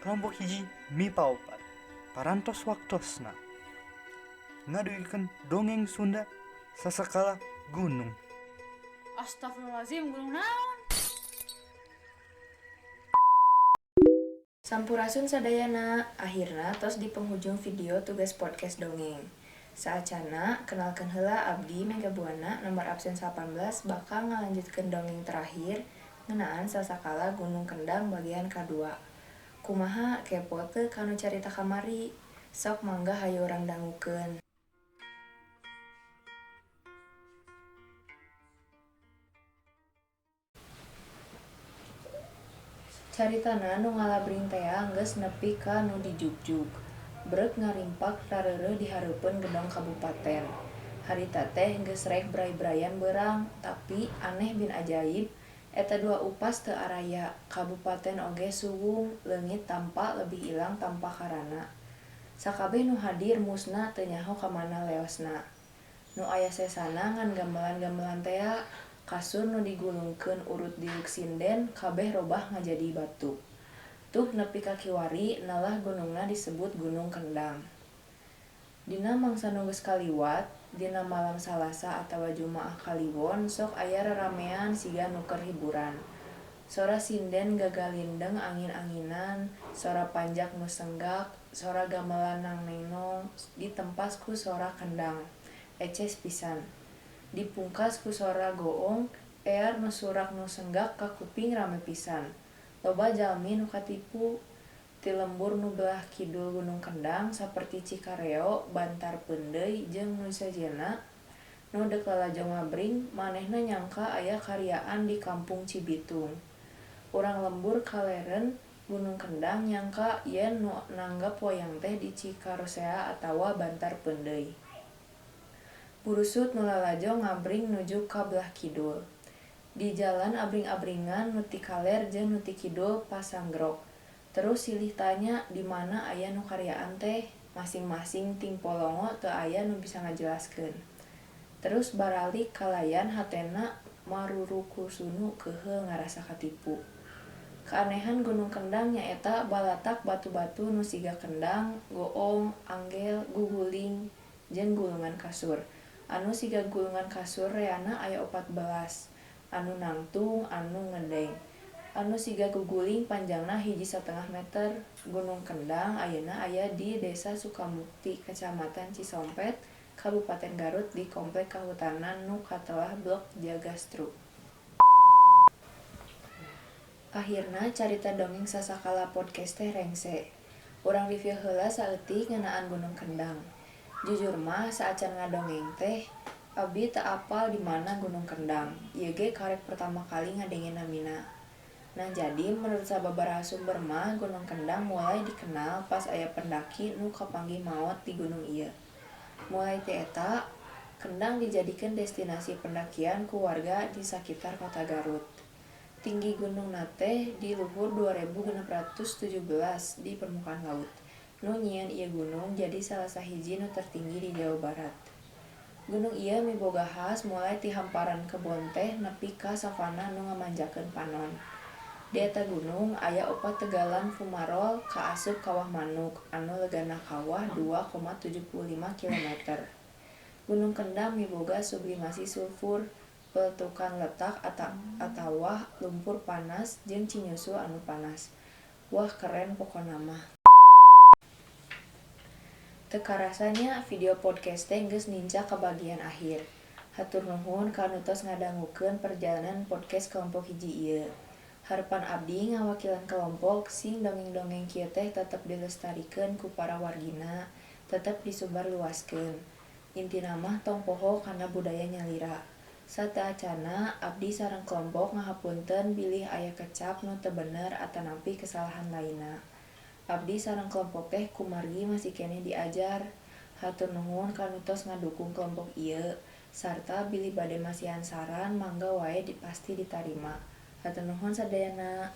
Kelompok hiji MIPA 4 parantos waktosna ngadugikeun dongeng Sunda sasakala gunung. Astagfirullahaladzim, gunung naon? Sampurasun sadayana, akhirna tos di penghujung video tugas podcast dongeng. Saacana, kenalkeun heula abdi Mega Buana nomor absen 18 bakal ngalanjutkeun dongeng terakhir ngeunaan sasakala Gunung Kendang bagian kadua. Kumaha kepo teu kanu carita kamari? Sok mangga hayu urang dangukeun. Caritana nu ngalabring tea geus nepi ka nu dijugjug. Brek ngarimpak rareureuh di hareupeun gedong kabupaten. Harita teh geus rek bray-brayan beurang, tapi aneh bin ajaib eta dua upas teu araya, kabupaten oge suwung, leungit tampa lebih ilang tanpa karana. Sakabeh nu hadir musna teu nyaho ka mana leosna. Nu aya sesana ngan gamelan-gamelan tea, kasur nu digulungkeun urut diuk sinden kabeh robah ngajadi batu. Tuh nepi ka kiwari nelah gunungna disebut Gunung Kendang. Dina mangsa nu geus kaliwat, dina malam Salasa atawa Jumaah Kaliwon sok aya raramean siga nu keur hiburan. Sora sinden gagalindeng angin-anginan, sora panjak nu senggak, sora gamelan nang-nengnong ditempas ku sora kendang. Eces pisan. Dipungkas ku sora goong, ear nu surak nu senggak ka kuping rame pisan. Loba jalmi nu katipu. Ti lembur nu belah kidul Gunung Kendang saperti Cikareo, Bantar Peundeuy jeung nu sejenna nu deuk lalajo ngabring, manehna nyangka aya karyaan di Kampung Cibitung. Urang lembur kalereun Gunung Kendang nyangka yen nu nanggap wayang teh di Cikarosea atawa Bantar Peundeuy. Burusut nu lalajo ngabring nuju ka belah kidul. Di jalan abring-abringan nu ti kaler jeung nu ti kidul pasanggrok. Terus silih tanya di mana aya nu karyaan teh, masing-masing ting polongo teu aya nu bisa ngajelaskeun. Terus baralik kalayan hatena marurukusunu keuheul ngarasa katipu. Keanehan Gunung Kendang nyaeta balatak batu-batu nu siga kendang, goong, anggel, guguling, jeung gulungan kasur. Anu siga gulungan kasur reana aya 14, anu nangtung, anu ngedeng. Anu siga guguling panjangna 1,5 meter. Gunung Kendang ayeuna aya di Desa Sukamukti, Kecamatan Cisompet, Kabupaten Garut di Komplek Kahutanan nu katelah Blok Jagastru. Akhirna carita dongeng sasakala podcast teh rengse. Urang review heula saeutik ngeunaan Gunung Kendang. Jujur mah saacan ngadongeng teh abdi teu apal di mana Gunung Kendang. Ieu ge karek pertama kali ngadenge namina. Nah jadi menurut sababaraha sumber mah Gunung Kendang mulai dikenal pas aya pendaki nu kapanggih maot di gunung ieu. Mulai ti eta, Kendang dijadikeun destinasi pendakian ku warga di sakitar kota Garut. Tinggi gunungna teh di luhur 2617 di permukaan laut. Nu nyieun ieu gunung jadi salah sahiji nu tertinggi di Jawa Barat. Gunung ieu miboga khas mulai ti hamparan kebon teh nepi ka savana nu ngamanjakeun panon. Di eta gunung aya 4 tegalan fumarol kaasup Kawah Manuk anu legana kawah 2,75 km. Gunung Kendang miboga sublimasi sulfur, peletukan letak atawa lumpur panas jeung cinyusul anu panas. Wah keren pokona mah. Teu karasa nya video podcast teh geus nincak ka bagian akhir. Hatur nuhun ka nu tos ngadangukeun perjalanan podcast kelompok hiji ieu. Harepan abdi ngawakilan kelompok sing dongeng-dongeng kieu teh tetep dilestarikeun ku para wargina, tetep disubarluaskeun. Intina mah tong poho kana budaya nyalira. Sateuacanna abdi sareng kelompok ngahapunten bilih aya kecap nu teu bener atanapi kesalahan lainna. Abdi sareng kelompok teh kumargi masih keneh diajar. Hatur nuhun ka nu tos ngadukung kelompok ieu, sarta bilih bade masihan saran mangga wae pasti ditarima. Hatur nuhun sadayana.